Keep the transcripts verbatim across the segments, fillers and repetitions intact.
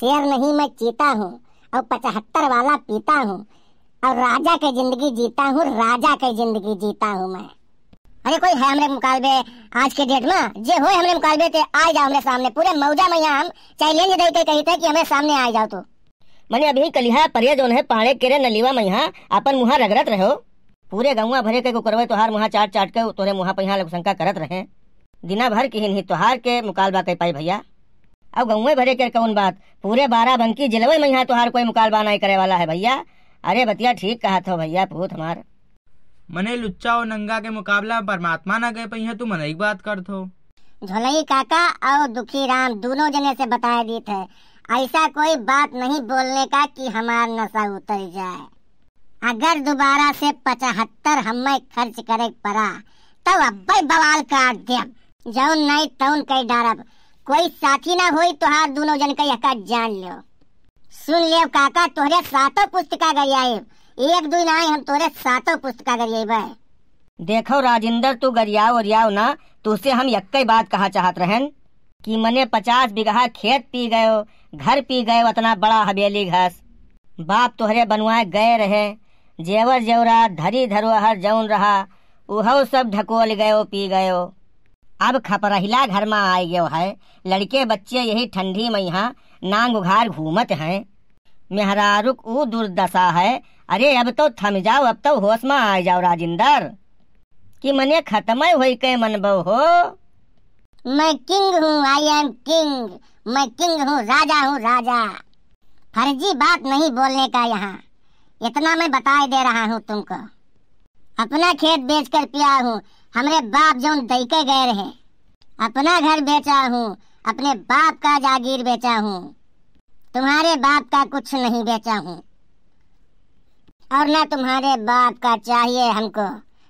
शेर नहीं, मैं चीता हूँ, और पचहत्तर वाला पीता हूँ, और राजा के जिंदगी जीता हूँ, राजा के जिंदगी जीता हूँ मैं। अरे, कोई है हमरे मुकालबे, आज के date में जे होए हमरे मुकालबे, ते आइ जाओ हमरे सामने। पूरे मौजा में यहाँ हम challenge दे के कहित है कि हमरे सामने आइ जाओ तू। मने अबहीं कलिहा परे जौन है पहाड़े केरे नलिवा में यहाँ आपन मुँहा रगड़त रहो। पूरे गउँवा भरे के कुकुरवे तोहार मुँहा चाट चाट के तोहरे मुँहा पे यहाँ लोग शंका करत रहे। दिना भर की ही नहीं तोहार के मुकालबा कइ पाई भइया। अब गउँवे भरे के कौन बात, पूरे बाराबंकी जिलवे में यहाँ तोहार कोई मुकालबा नाहीं करे वाला है भइया। अरे बतिया ठीक कहत हो भइया पूत हमार। मने लुच्चा और नंगा के मुकाबला में परमात्मा ना गए पइहें, तू मनई के बात करत हो। झोलई काका और दुखी राम दोनों जने से बताए दीत है, ऐसा कोई बात नहीं बोलने का कि हमार नशा उतर जाए। अगर दोबारा से पचहत्तर हमें खर्च करे के पड़ा, तब अब्बे बवाल काट देब। जौन नाई तौन कई डारब। कोई साथी ना होई तोहार दोनों जन का, यका जान लो। सुन लेव काका, तोहरे सातों पुस्तिका गरियाइब। एक दुई नाई, हम तोहरे सातों पुस्तिका गरियाइबे। देखो राजिंदर, तू गरियाव ओरियाव ना, तुझसे हम यक्कई बात कहा चाहत रहन कि मने पचास बिगहा खेत पी गयो, घर पी गयो, अतना बड़ा हवेली घस। बाप तोहरे बनवाए गए रहे, जेवर जेवरात, धरी धरोहर जौन रहा, उहौ सब ढकोल गयो, पी गयो। अब खपरहिला घर मा आइ गयो है, लड़िके बच्चे यही ठंडी मा यहाँ नांग उघार घूमत हैं। मेहरारू क ऊ दुर्दशा है। अरे अब तौ थम जाओ, अब तौ होश मा आइ जाओ राजिंदर, कि मने खतमै होई के मनबौ हो। मैं king हूँ, I am king, मैं king हूँ, राजा हूँ, राजा। फर्जी बात नहीं बोलने का यहाँ, इतना मैं बताए दे रहा हूँ तुमको। अपना खेत बेचकर पिया हूँ, हमरे बाप जौन दइके गए रहे। अपना घर बेचा हूँ, अपने बाप का जागीर बेचा हूँ, तुम्हारे बाप का कुछ नहीं बेचा हूँ, और ना तुम्हारे बाप का चाहिए हमको।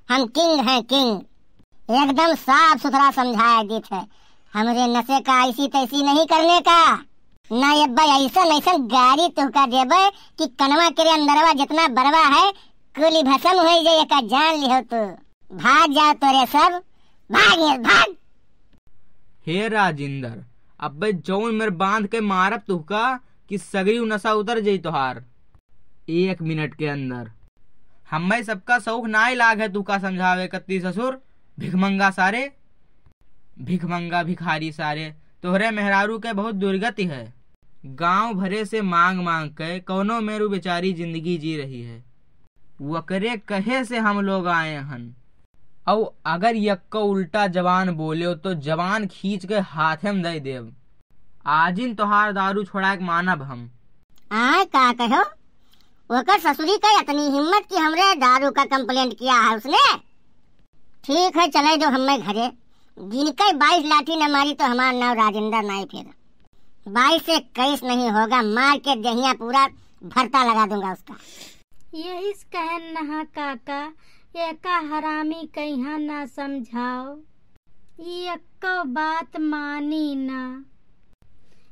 हम king हैं, king। एकदम साफ सुथरा समझाए दीत है। हमरे नशे का ऐसी तैसी नहीं करने का। ना ये भाई, ऐसन ऐसन गारी तुहका देबे कि कनवा के रे अंदरवा जितना बरवा है, कुली भसम होई जाए, एका जान लिहो तू। भाग जाओ तोरे सब, भाग यहाँ, भाग। हे राजिंदर, अब्बे जौन मेर बांध के मारब तुहका कि सगरी नशा उतर जाई तोहार एक मिनट के अंदर। हम्मे सबका शौक नाई लाग है तुहका समझावे कत्ती ससुर, भिखमंगा सारे, भिखमंगा भिखारी सारे, तोहरे मेहरारू के बहुत दुर्गति है। गांव भरे से मांग मांग के कौनो मेरू बेचारी जिंदगी जी रही है। वकरे कहे से हम लोग आए हन। अउ अगर यक्को उल्टा जबान बोल्यो तो जबान खींच के हाथे में दे देब। आजिन तोहार दारू छोड़ा के मानब हम। आय का कहो? ओकर ससुरी का इतनी हिम्मत कि हमरे दारू का complaint किया है उसने? ठीक है, चले दो हमें घरे। जिनके बाईस लाठी न मारी तो हमार नाव राजेंद्र नाई फिर। बाईस से इक्कीस नहीं होगा, मार के देहिया पूरा भरता लगा दूंगा उसका। यही से कहन नहा काका, एका हरामी कहिया ना समझाओ, ई एक्को बात मानी ना।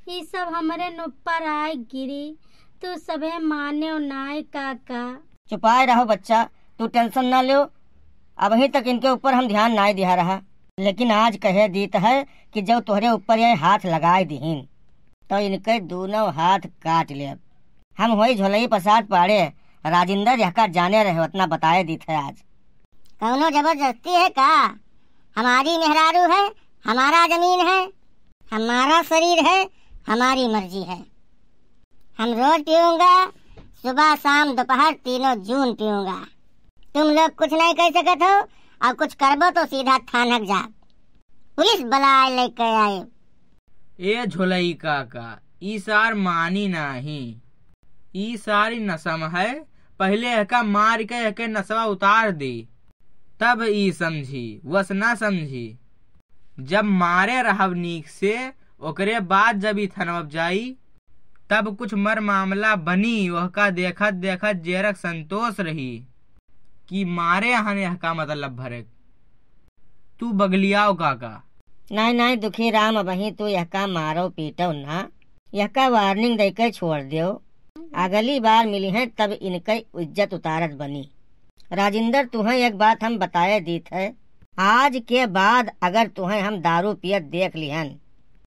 ई सब हमरे न ऊपर आए गिरी, तू सभे मान्यो नाय काका। चुपाए रहो बच्चा, तू tension ना ल्यो। अबहीं तक इनके ऊपर हम ध्यान नाय दिहा रहा, लेकिन आज कहे दीत है कि जब तोहरे ऊपर ये हाथ लगाए दिहिन, तो इनके दूनों हाथ काट लेब। हम होई झोलई प्रसाद पाड़े, राजिंदर यहका जाने रहे, उतना बताए दीत है आज। कौनो जबरदस्ती है का? हमारी मेहरारू है, हमारा जमीन है, हमारा शरीर है, हमारी मर्जी है। हम रोज पीऊंगा, सुबह, शाम, दोपहर तीनों जून पीऊंगा। तुम लोग कुछ नहीं कह सकत हो, और कुछ करबो तो सीधा थानक जा, पुलिस बुलाए लेके आए। ए झोलई काका, ई सार मानी नाही। ई सार नशा में है, पहले एका मार के एके नशवा उतार दे, तब ई समझी, वस ना समझी। जब मारे रहब नीक से, ओकरे बाद जब ई थनवा जाई, तब कुछ मर मामला बनी, ओहका देखत देखत जेरक संतोष रही कि मारे हन एहका मतलब भरक। तू बगलियाओ काका। नाई, नाई, दुखी राम, अबहीं तू यहका मारो पीटो ना, यहका warning देके छोड़ देओ। अगली बार मिली हैं तब इनके इज्जत उतारत बनी। राजिंदर, तुहें एक बात हम बताए दीत है, आज के बाद अगर तुहें हम दारू पियत देख लिहन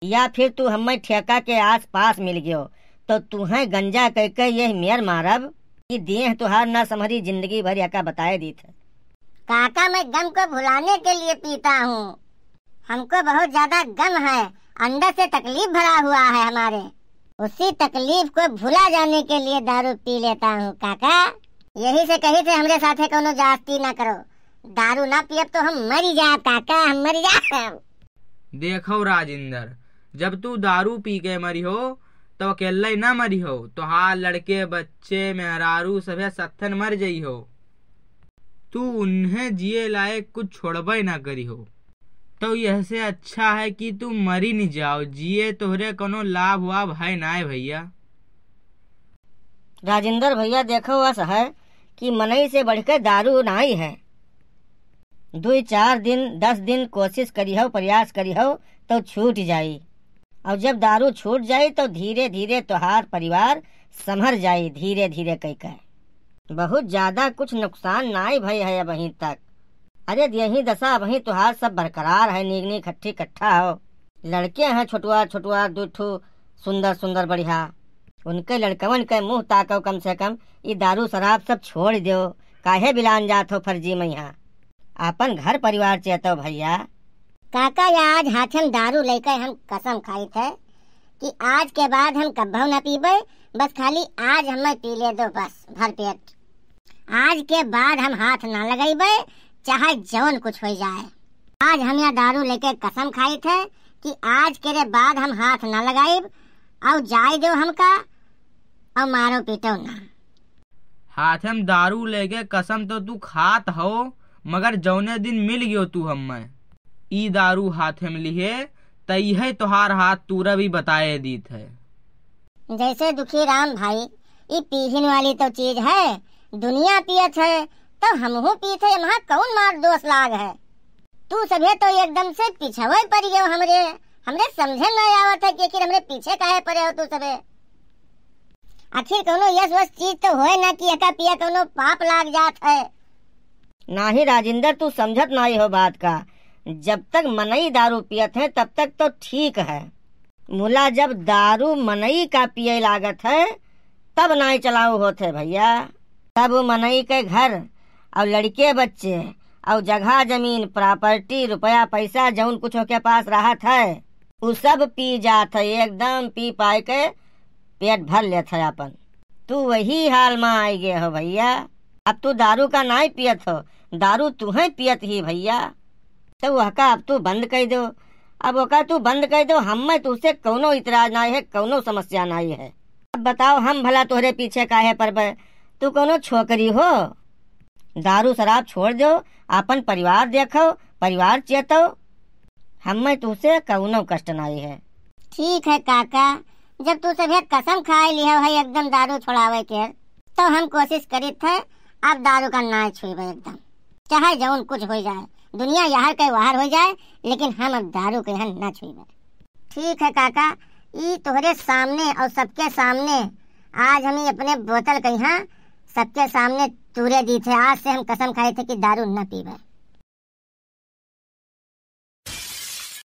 या फिर तू हमें ठेका के आस पास मिल गयो, तो तुहैं गंजा कइ के यह मेर मारब कि देह तुहार ना संभरी, जिंदगी भर यका बताए दीत है। काका, मैं गम को भुलाने के लिए पीता हूँ। हमको बहुत ज्यादा गम है, अंदर से तकलीफ भरा हुआ है हमारे। उसी तकलीफ को भुला जाने के लिए दारू पी लेता हूँ काका। यही से कही थे हमरे साथे कौनो जास्ती ना करो। दारू ना पियब तो हम मरी जाब काका, हम मरी जाब। देखो राजेंद्र, जब तू दारू पी के मरी हो, तो अकेले ना मरी हो, तोहार लड़के, बच्चे, मेहरारू सभे सत्थन मर जई हो। तू उन्हें जिए लायक कुछ छोड़बे ना करी हो। तो यह से अच्छा है कि तू मरी नहीं जाओ, जिए तोहरे कोनो लाभ वाभ है नाय भैया। राजेंद्र भैया, देखो अस है कि मनई से बढ़ के दारू नाई है। दुई चार दिन, दस दिन कोशिश करिहो, प्रयास करिहो, तो छूट जाई। और जब दारू छूट जाई, तो धीरे धीरे तोहार परिवार संभर जाई, धीरे धीरे कई के। बहुत ज्यादा कुछ नुकसान नाई भई है अबहीं तक। अरे, यही दशा अबहीं तोहार सब बरकरार है, नीक नीक हट्ठी कट्ठा हो। लड़के हैं छोटुआ छोटुआ, दू ठू सुंदर सुंदर बढ़िया। उनके लड़कवन के मुंह ताको कम से कम, ई दारू शराब सब छोड़ दो, काहे बिलान जात हो फर्जी में यहाँ? आपन घर परिवार चेतो भैया। काका, या आज हाथे में दारू लेके हम कसम खाइत है कि आज के बाद हम कब्बो ना पीबे, बस खाली आज हमें पी ले दो, बस भर पेट। आज के बाद हम हाथ ना लगइबे, चाहे जौन कुछ हो जाए। आज हम या दारू लेके कसम खाइत है कि आज के रे बाद हम हाथ ना लगाइब, और जाए दो हमका, और मारो पीटो ना। हाथे में दारू लेके कसम तो तू खात हो, मगर जौने दिन मिल गयो तू हम्मे ई दारू हाथे में लिहे, त इहे तोहार हाथ तूरा भी बताए दीत है। जैसे दुखी राम भाई, ई पीहिन वाली तो चीज है, दुनिया पियत है, तो हमहू पीत है, एमा कौन मार दोष लाग है? तू सभे तो एकदम से पिछवे पड़ गयो हमरे, हमरे समझे न आवत है कि आखिर हमरे पीछे काहे पड़े हो तू सभे। आखिर कौनो यस वस चीज तो होए ना कि एका पिया कौनो पाप लाग जात है। नाही राजेंद्र, तू समझत नाही हो बात का। जब तक मनई दारू पियत है, तब तक तो ठीक है। मुला जब दारू मनई का पिए लागत है, तब नाई चलाऊ होत है भैया। तब उ मनई के घर और लड़के बच्चे और जगह जमीन, प्रॉपर्टी, रुपया पैसा, जौन कुछ ओके पास रहत है, उ सब पी जात है, एकदम पी पाए के पेट भर लेत है आपन। तू वही हाल में आई गए हो भैया। अब तू दारू का नाई पियत हो, दारू तुहे पियत ही भैया। तो वहका अब तू बंद कर दो। अब ओका तू बंद कर दो, हमें तुझसे कौनो इतराज नाई है, कौनो समस्या नाई है। अब बताओ, हम भला तोहरे पीछे काहे पड़बे? तू कौनो छोकरी हो? दारू शराब छोड़ दो, आपन परिवार देखो, परिवार चेतो। हमें तुझसे कौनो कष्ट नाई है। ठीक है काका, जब तू सभे कसम खाए लिहो है एकदम दारू छोड़ावे के, तो हम कोशिश करित है अब दारू का ना छुईबे एकदम, चाहे जौन कुछ हो जाए, दुनिया यहर के वहर हो जाए, लेकिन हम अब दारू के यहाँ ना छुईबे। ठीक है काका, ई तोहरे सामने और सबके सामने आज हम ई अपने बोतल के यहाँ सबके सामने तूरे दी थे। आज से हम कसम खाए थे कि दारू ना पीबे।